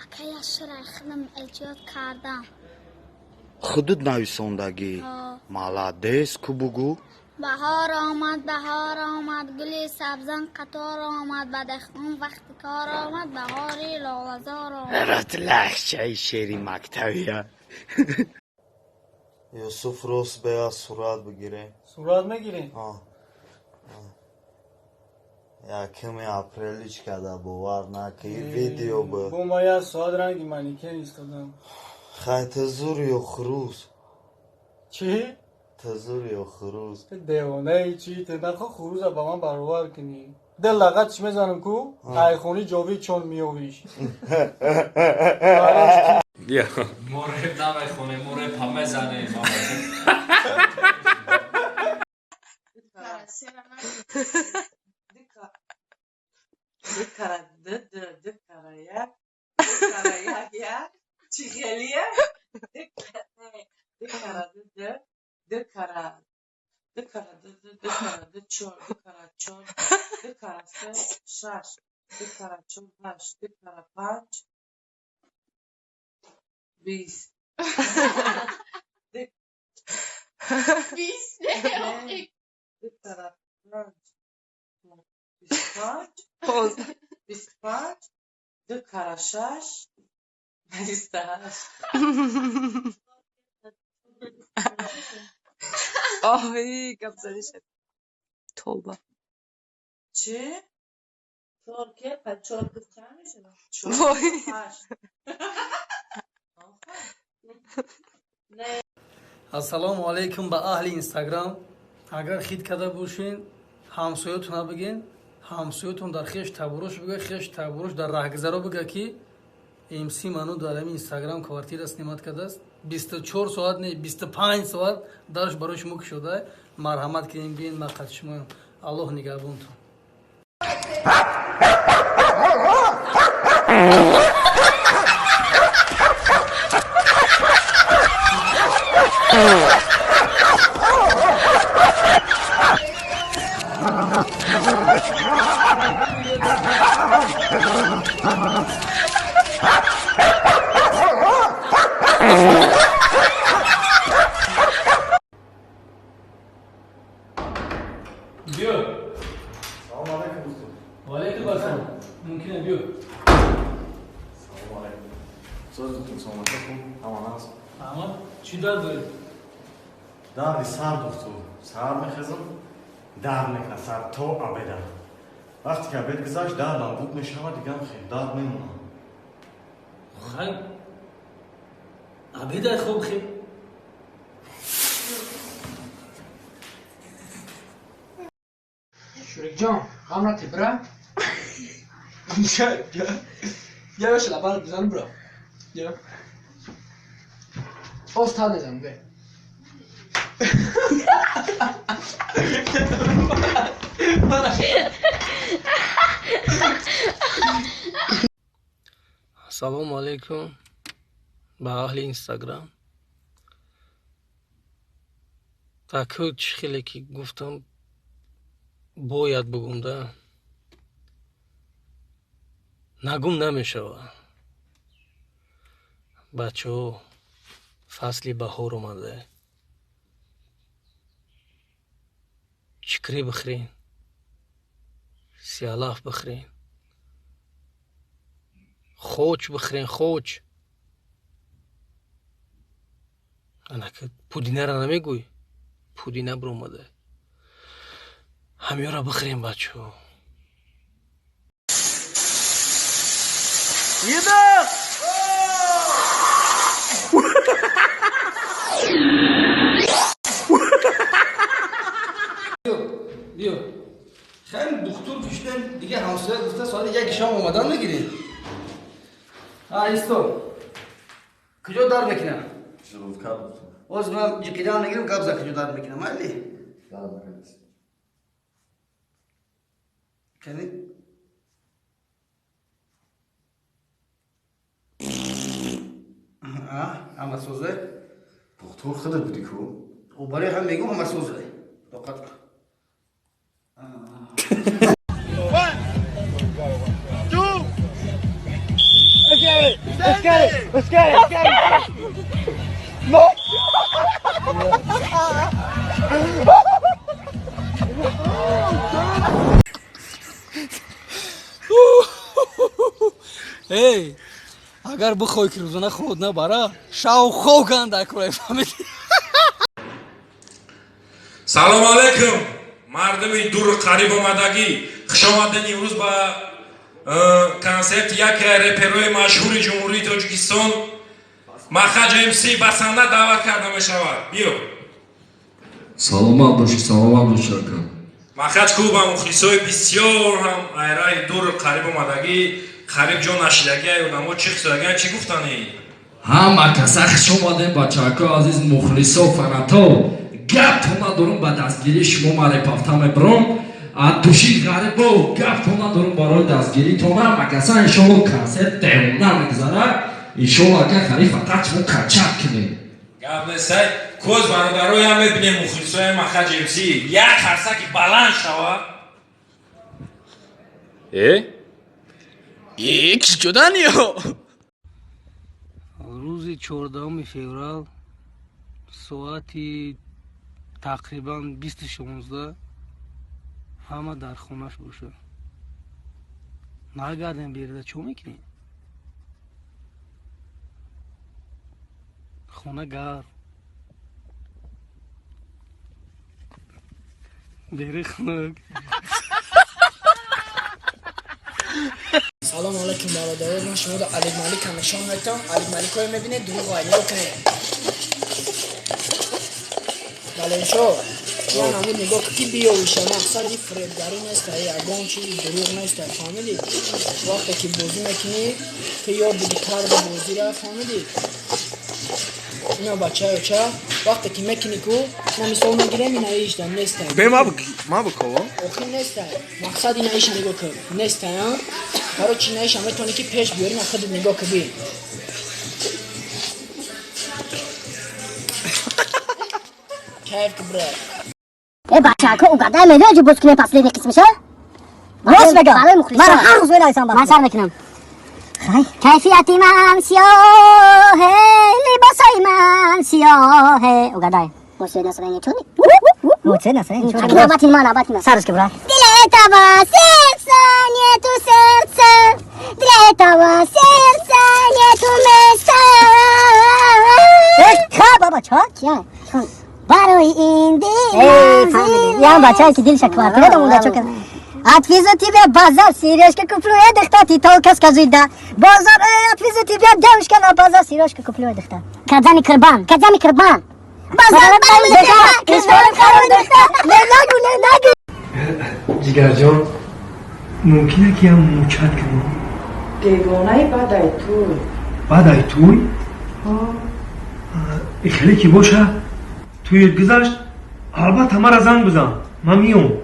Акая шира худам эҷод кардам. Худут нависондагӣ? Ҳо. Молодец, ку бугӯ. Баҳор омад, баҳор омад, гули сабзан қатор омад, ба деҳқон вақти кор омад, баҳори лолазор омад. Рат лаҳчаи шери мактабия. Юсуф, рост бея, сурат бигирем. Сурат мегирем? 1-уми апрелич када, бовар наки, видео бу. Бо ма як соат ранги манекен истодам. Хай, ту зур ё хурӯз? Чӣ? Ту зур ё хурӯз? Ту девонаи чӣ? Ту нахо хурӯза ба ман баровар кунӣ. Ду лағат чӣ мезанам ку, айхони ҷовид чон меёвиш. Мо реп намехонем, мо репа мезанем. Кара сера ду кара ду ду, ду кара як, ду кара як як, чӣ хелия? Ду кара ду ду, ду кара ду кара ду ду, ду кара ду чор, ду кара чор, ду кара се шаш, ду кара чор ҳашт, ду кара панҷ 20. 20. Ду кара панҷ 25. 15. 25, ду кара шаш 28. Оҳи, гап задӣ шуд. Тавба. Чӣ? Чор ке, па чор киз чанд мешавад? Чор. Вой. Ҳашт. Не. Ассалому алайкум ба аҳли Инстаграм. Агар хит карда бошен, ҳамсоётона биген, ҳамсоётон дар хеш табурош бига, хеш табурош дар раҳгузаро бига, ки МС Ману дар ҳамин Инстаграм квартира снимать кардааст. 24 соат не, 25 соат дарш барои шумо кушода. Марҳамат кунем, биен, мақсад шумоям. Аллоҳ нигаҳбонтон. Биё. Салом алейкум, устод. Ваалайкум ассалом, мумкина, биё. Салом алейкум. Созитон, саломатӣ хуб? Ҳама наст? Аҳмад, чӣ дард дорӣ? Дарди сар, духтур. Сар мехезам, дард мекунад сар то обеда. Вақте ки обед гузашт, дардам буд мешавад, дигам хел дард мемонад. Хай, обедай, хоб хел. Шурикҷон, ғам нати, бира. Я шлапар бизан, бира. Я. Остад мезанам, бе. Ассалому алайкум ба аҳли Инстаграм. Таку чӣ хеле ки гуфтам, бояд бугум да, нагум намешавад. Бачаҳо, фасли баҳор омада, чикрӣ бихӯрен, сиалаф бихӯрен, хоч бихӯрен, хоч. Анака пудинара намегӯй, пудина биромада, ҳамёра бихӯрем, бачаҳо. Еда! Биё, хеле духтур киштем, дига ҳамсоя гуфта, соати 1 шом омадан мегирӣ. А исто, куҷо дард мекунам? Желудка, духтур. Оз ман ҷиқидан мегирам, гап за, куҷо дард мекунам, майли? Дард мекунад. Кани? А ҳама созе? Духтур, худат будӣ ку? О, барои ҳам мегӯм, ҳама созе, тоқат кун. Two. Okay. Let's get it. Let's get it. Let's get it. No. Эй, агар бихоҳӣ ки рӯзона хоб набара, шав хоб кан дар кураи фамилӣ. Салом алейкум, мардуми дуру қариб омадагӣ. Хушомадед имрӯз ба консерти яке аз реперои машҳури Ҷумҳурии Тоҷикистон Махаҷ МС ба саҳна даъват карда мешавад. Биё. Саломат бошӣ, саломат бошӣ, ака. Махаҷ клуба мухлисои бисёр ҳам айраи дуру қариб омадагӣ, қариб ҷо нашидагӣ, ай одамо чӣ хисодагиан, чӣ гуфтанӣ? Ҳама каса хуш омадем, бачаҳакои азиз, мухлисо, фанато. Гаптон надорум, ба дастгирии шумо ман репафта мебиром. Аз души ғарибо гаптон надорум барои дастгиритон. Ҳама каса иншолло консерт девона мегузарад. Иншолло ака, хари фақат шумо качат кунед. Гап нестай, коз бародароям мебинем, мухлисои Махаҷ МС, як қарсаки баланд шава. Э? Икс ҷуданиё. Рӯзи 14 феврал соати тақрибан 20:16 ҳама дар хонаш бошад. Нагардем берда, чо мекунем? Хона гарм. Бери хунук. Салом алейкум, бародарон. Ман шуморо Алик Малик нишон метам. Алик Маликое мебинед, дурӯғ нигоҳ кунед. Баленшо, ян ҳамин нигоҳ ки биёвиша, мақсади фиребгарӣ нест, ягон чизи дурӯғ нест, фаҳмидӣ? Вақте ки бозӣ мекунӣ, ту ёд биги тарзи бозира, фаҳмидӣ? Ина бачаёча, вақте ки мекунӣ ку, ма мисол мегирем, ина ишда неста. Бе ма бикова. Охир неста. Мақсад ина иша нигоҳ кун. Неста, а? Короче, ина иша метавонӣ ки пеш биёрӣ, на худат нигоҳ кун би. Кайф ки брат. Э бачако, угадай медонӣ чӣ боз кунем последний қисмиша? Рост мегам. Барои мухлисон. Ман ҳар рӯз менависам. Ман сар мекунам. Кайфияти ман сиёҳе, либосои ман сиёҳе. Угадай. Мусиқии настроение чёрный? Мусиқии настроение чёрный. Навбати ман, навбати ман. Сарш ки брат. Для этого сердца нету сердца, для этого сердца нету места. Э, ха баба, ча? Кия? Барои ин дил. Эй, фаҳмидем. Ям бачае ки дилша квартира домонда чо кар. Отвезу тебя базар, сережка куплю, э, духта, ты только скажи да. Базар, отвезу тебя, девушка, на базар, сережка куплю, э, духта. Кадами кырбан, кадами кырбан. Базар, базар, духта, не нагу, не нагу. Ҷигарҷон, мумкина ки ям мучат кунам? Девонаи бадай туй. Баъд ай туй? Хеле ки боша, тует гузашт, албатта мара занг бизан, ман миём.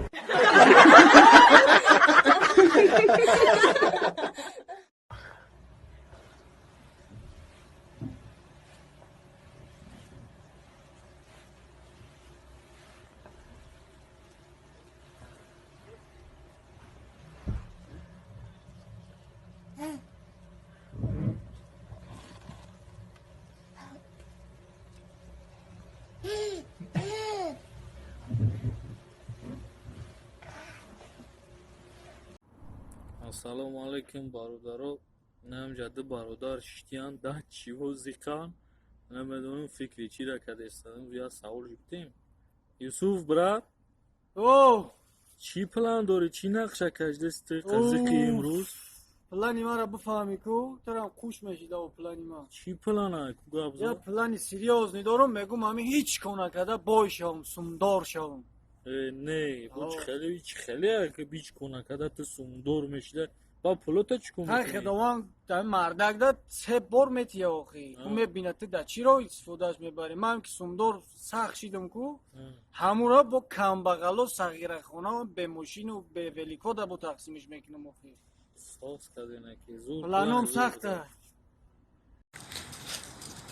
Ассалому алайкум, бародаро. Намҷа ду бародар шиштиян, да чиво зиқан, намедонам фикри чира кардестан. Я савол жуктем. Юсуф брат, О, чӣ план дорӣ, чӣ нақша кашдести қазиқи имрӯз? Плани мара бифаҳмӣ ку, турам қуш мешида о плани ман. Чӣ плана ку, гап Я зад? плани серьёзный дорам, мегум ҳамин ҳеҷ кор накарда бой шавам, сумдор шавам. Э, не, бу чӣ хеле, чӣ хеле ки бич кор накарда ту сумдор мешида, ба пулота чӣ кор Ҳай мекунӣ? Худованд дар мардак да се бор метия охи. Ку мебинад ту дар чӣ роҳ истифодааш мебарӣ. Ман ки сумдор сахт шидам ку, ҳамуро бо камбағало, сағирахона, бемошину бевеликода бо тақсимиш мекунам охи. Соз кардена ки зур. Планом плани зур. сахта.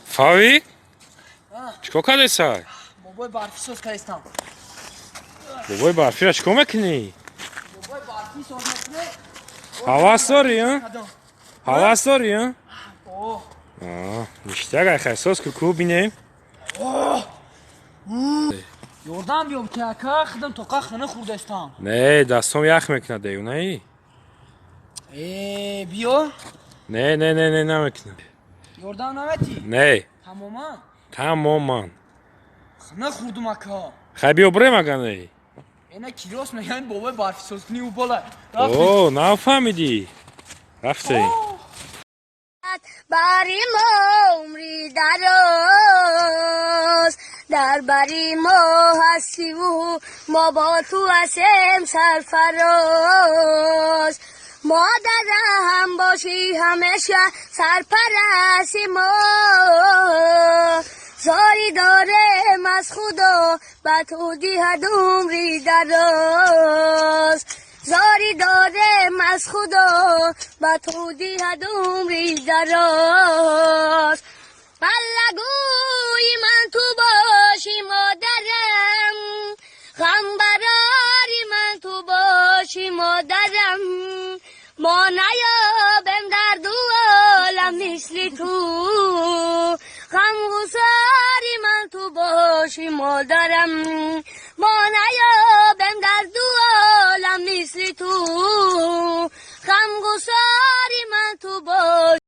Фави? Чикор кардесай? Бобои барфӣ соз кардистам. Бобои барфиро чикор мекунӣ? Бобои барфӣ соз мекунӣ? Ҳавас дорӣ, а? Ҳавас дорӣ, а? Ништяк, ай хайсоз ку ку бинем. Ёрдам биём ки, ака, худам тоқа хона хӯрдастам. Не, дастом ях мекунад, девонаи. Э, биё. Не, не, не, не, намекунад. Ёрдам наметӣ? Не. Тамоман? Тамоман. Хона хӯрдум, ака. Хай, биё, бурем, ага не. Эна кирос мегӯян, бобои барфисозкунӣ ӯ бола. О, нафаҳмидӣ, рафтем. Бари мо умри дароз, дар бари мо ҳастиву мо бо ту ҳастем сарфароз. Модарам бошӣ, ҳамеша сарпарасти мо. Зорӣ дорем аз Худо, ба ту диҳад умри дароз. Зорӣ дорем аз Худо, ба ту диҳад умри дароз. Паллагӯи ман ту бошӣ, модарам, ғамбарори ман ту бошӣ, модарам. Мо наёбем дар ду олам мисли ту. Ғамгусори ман ту бошӣ, модарам.